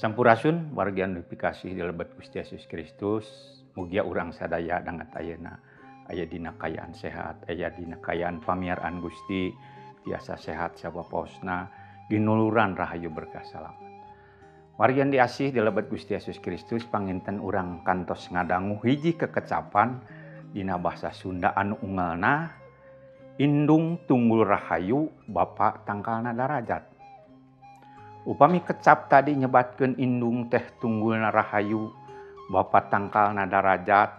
Sampurasun wargi anu dipikasih di lebet Gusti Yesus Kristus, mugia urang sadaya dangat ayeuna aya dina kaayaan sehat, aya dina kaayaan pamiaraan Gusti, tiasa sehat sapaposna, ginuluran rahayu berkah salamat. Wargi anu diasih di lebet Gusti Yesus Kristus, panginten urang kantos ngadangu hiji kekecapan dina bahasa Sunda anu ungelna indung tunggul rahayu bapa tangkalna darajat. Upami kecap tadi nyebatkeun indung teh tunggulna rahayu bapa tangkalna darajat,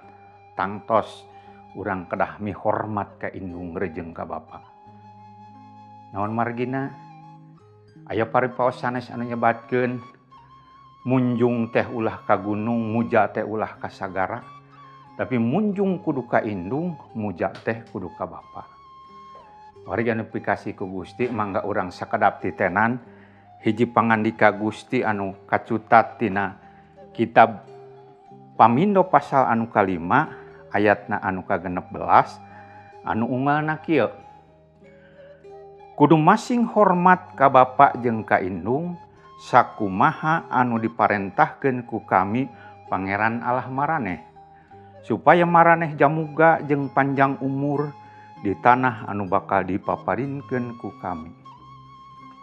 tangtos urang kedah mihormat ka indung rejeng ka bapa. Naon margina? Aya paripaos sanes anu nyebatkeun munjung teh ulah ka gunung, muja teh ulah ka sagara, tapi munjung kudu ka indung, muja teh kudu ka bapa. Wargi anu pikasih ku Gusti, mangga urang sakedap titenan hiji pangandika Gusti anu kacutat tina kitab Pamindo pasal anu kalima ayatna anu ka-16 anu unggalna kieu. Kudu masing hormat ka bapa jeung ka indung sakumaha anu diparentahkeun ku kami Pangeran Allah maraneh, supaya maraneh jamuga jeung panjang umur di tanah anu bakal dipaparinkeun ku kami.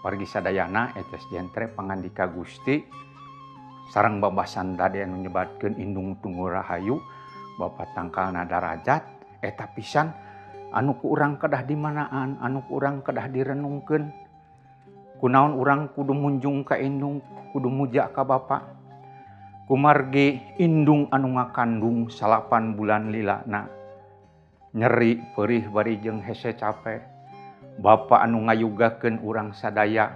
Wargi sadayana etes jentre pangandika Gusti sareng babasan tadi anu nyebatkeun indung tunggul rahayu bapa tangkalna darajat, eta pisan anu ku urang kedah dimanaan, anu ku urang kedah direnungkeun. Kunaon urang kudu munjung ka indung, kudu muja ka bapa. Kumargi indung anu ngakandung 8 bulan lilana, nyeri perih bari jeung hese capek. Bapa anu ngayugakeun urang sadaya,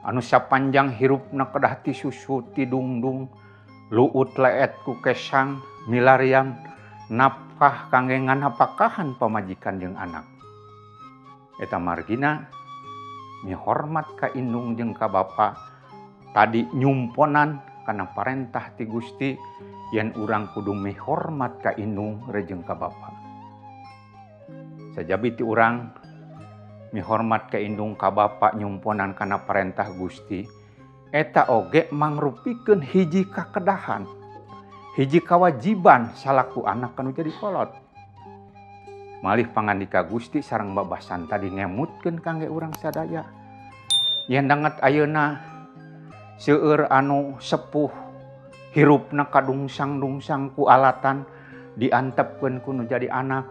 anu sapanjang hirupna kedah ti susu ti dungdung, luut leet ku kesang, milarian nafkah kangge nganapakahan pamajikan jeung anak. Eta margina mihormat ka indung jeung ka bapa tadi nyumponan kana parentah ti Gusti yen urang kudu mihormat ka indung rejeng ka bapa. Sajabi ti urang mihormat ka indung ka bapa nyumponan kana parentah Gusti, eta oge mangrupikeun hiji kakedahan, hiji kawajiban salaku anak anu jadi kolot. Malih pangandika Gusti sareng babasan tadi ngemutkeun kangge urang sadaya. Yen danget ayeuna seueur anu sepuh hirupna kadungsang-dungsang ku alatan diantepkeun ku nu jadi anak.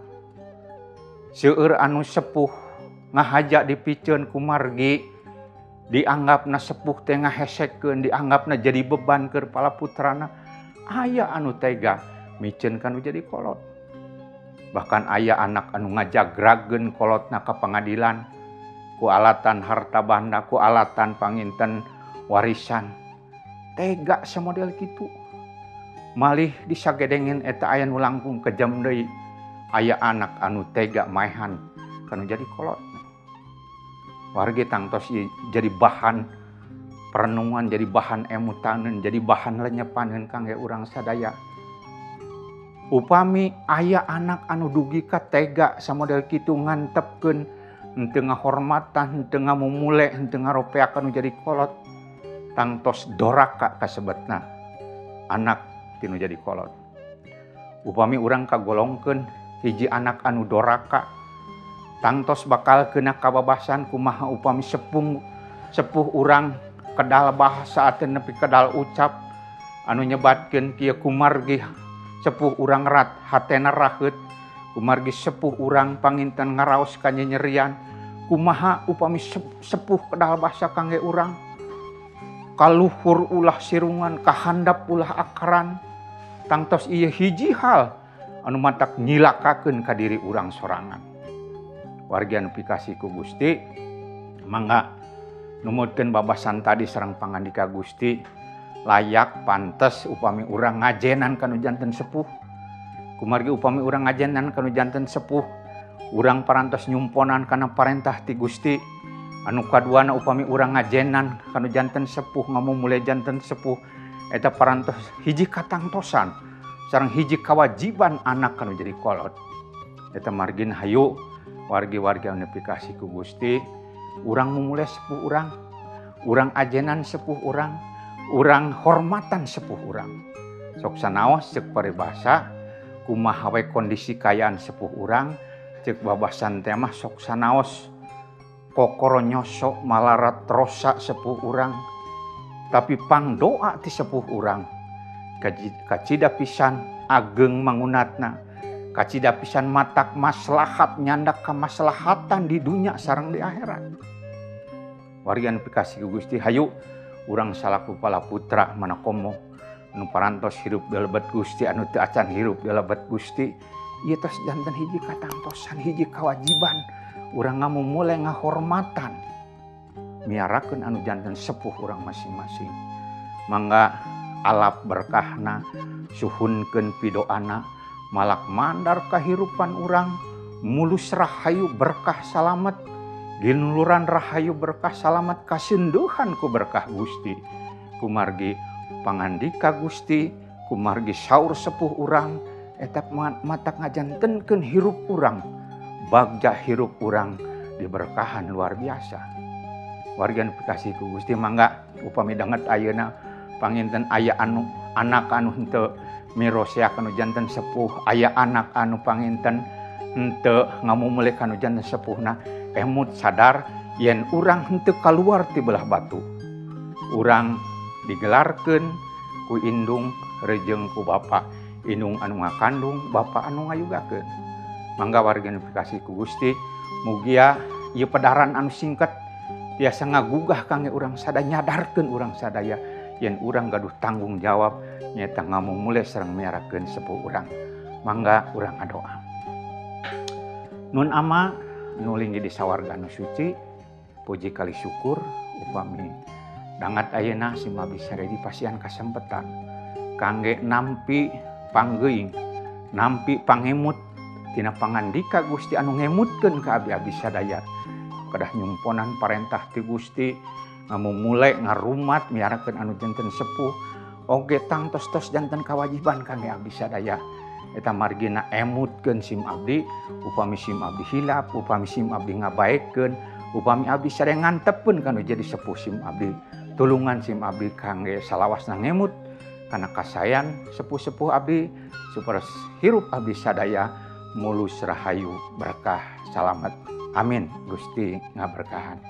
Seueur anu sepuh ngahaja dipiceun ku margi, dianggapna sepuh teh ngahesekeun, dianggapna jadi beban keur pala putrana. Aya anu tega miceun ka nu jadi kolot. Bahkan aya anak anu ngajagrageun kolotna ka pangadilan ku alatan harta banda, ku alatan panginten warisan. Tega samodel kitu. Malih disagedengin eta aya nu langkung kejam deui. Aya anak anu tega maehan kanu jadi kolot. Wargi tangtos jadi bahan perenungan, jadi bahan emutaneun, jadi bahan lenyepaneun kangge urang sadaya. Upami aya anak anu dugi ka tega samodel kitu ngantepkeun, henteu ngahormatan, henteu ngamumule, henteu ngaropeakeun nu jadi kolot, tangtos doraka kasebetna anak tinu jadi kolot. Upami urang kagolongkeun hiji anak anu doraka, tangtos bakal kena kababasan kumaha upami sepuh urang kedal bahasa atau nepi kedal ucap anu nyebatkeun kieu kumargi sepuh urang rat hatena raheut, kumargi sepuh urang panginten ngaraos kanyenyerian, kumaha upami sepuh kedal bahasa kangge urang, kaluhur ulah sirungan, kahandap ulah akaran. Tangtos ieu hiji hal anu matak nyilakakeun ka diri urang sorangan. Wargi anu pikasih ku Gusti, mangga numutkeun babasan tadi sareng pangandika Gusti, layak pantes upami urang ngajenan kanu janten sepuh. Kumargi upami urang ngajenan kanu janten sepuh, urang parantos nyumponan kana parentah ti Gusti. Anu kaduana upami urang ngajenan kanu janten sepuh, ngamumule janten sepuh, eta parantos hiji katangtosan sareng hiji kawajiban anak kanu jadi kolot. Eta margin hayu wargi-wargi anu pikasih ku Gusti, urang mumule sepuh urang, urang ajenan sepuh urang, Urang hormatan sepuh urang. Sok sanaos cek paribasa kumaha we kondisi kayaan sepuh urang, cek babasan teh mah sok sanaos kokoro nyosok malarat rosa sepuh urang. Tapi pangdoa ti sepuh urang kacida pisan ageng mangunatna, kacida pisan matak maslahat nyandak kamaslahatan di dunya sareng di akhirat. Wargi anu pikasih ku Gusti, hayu urang salaku pala putra mana komo anu parantos hirup di lebet Gusti, anu teu acan hirup di lebet Gusti, ieu tos janten hiji katangtosan, hiji kewajiban urang ngamumule ngahormatan miarakeun anu janten sepuh urang masing-masing. Mangga alap berkahna, suhunkeun pidoana, malak mandar kahirupan urang, mulus rahayu berkah salamet, ginuluran rahayu berkah salamet, kasenduhan ku berkah Gusti. Kumargi pangandika Gusti, kumargi saur sepuh urang, eta matak ngajantenkeun hirup urang, bagja hirup urang diberkahan luar biasa. Wargi anu pikasih ku Gusti, mangga upami danget ayeuna panginten aya anu anak anu henteu mirosea kanu janten sepuh, aya anak anu panginten henteu ngamumule kanu janten sepuhna, emut sadar yen urang henteu kaluar ti belah batu. Urang digelarkeun ku indung rejeng ku bapa, indung anu ngakandung, bapa anu ngayugakeun. Mangga wargi anu pikasih ku Gusti, mugia ieu pedaran anu singkat tiasa ngagugah kangge urang sadaya, nyadarkeun urang sadaya yen urang gaduh tanggung jawab nyaeta ngamumule sareng miarakeun sepuh urang. Mangga urang ngadoa. Nun Ama nu linggih di sawarga anu suci, puji kali syukur upami dangat ayeuna sim abdi sadaya dipasihan kasempetan kangge nampi panggeuing, nampi pangemut tina pangandika Gusti anu ngemutkeun ka abdi-abdi sadaya. Kedah nyumponan parentah ti Gusti, ngamumule ngarumat miarakeun anu janten sepuh, oge tangtos-tos janten kawajiban kangge abdi sadaya. Eta margina emutkeun sim abdi, upami sim abdi hilap, upami sim abdi ngabaekeun, upami abdi sadaya ngantepkeun kanu jadi sepuh sim abdi. Tulungan sim abdi kangge salawasna ngemut kana kasayan sepuh-sepuh abdi supaya hirup abdi sadaya mulus rahayu berkah salamet. Amin. Gusti ngaberkahan.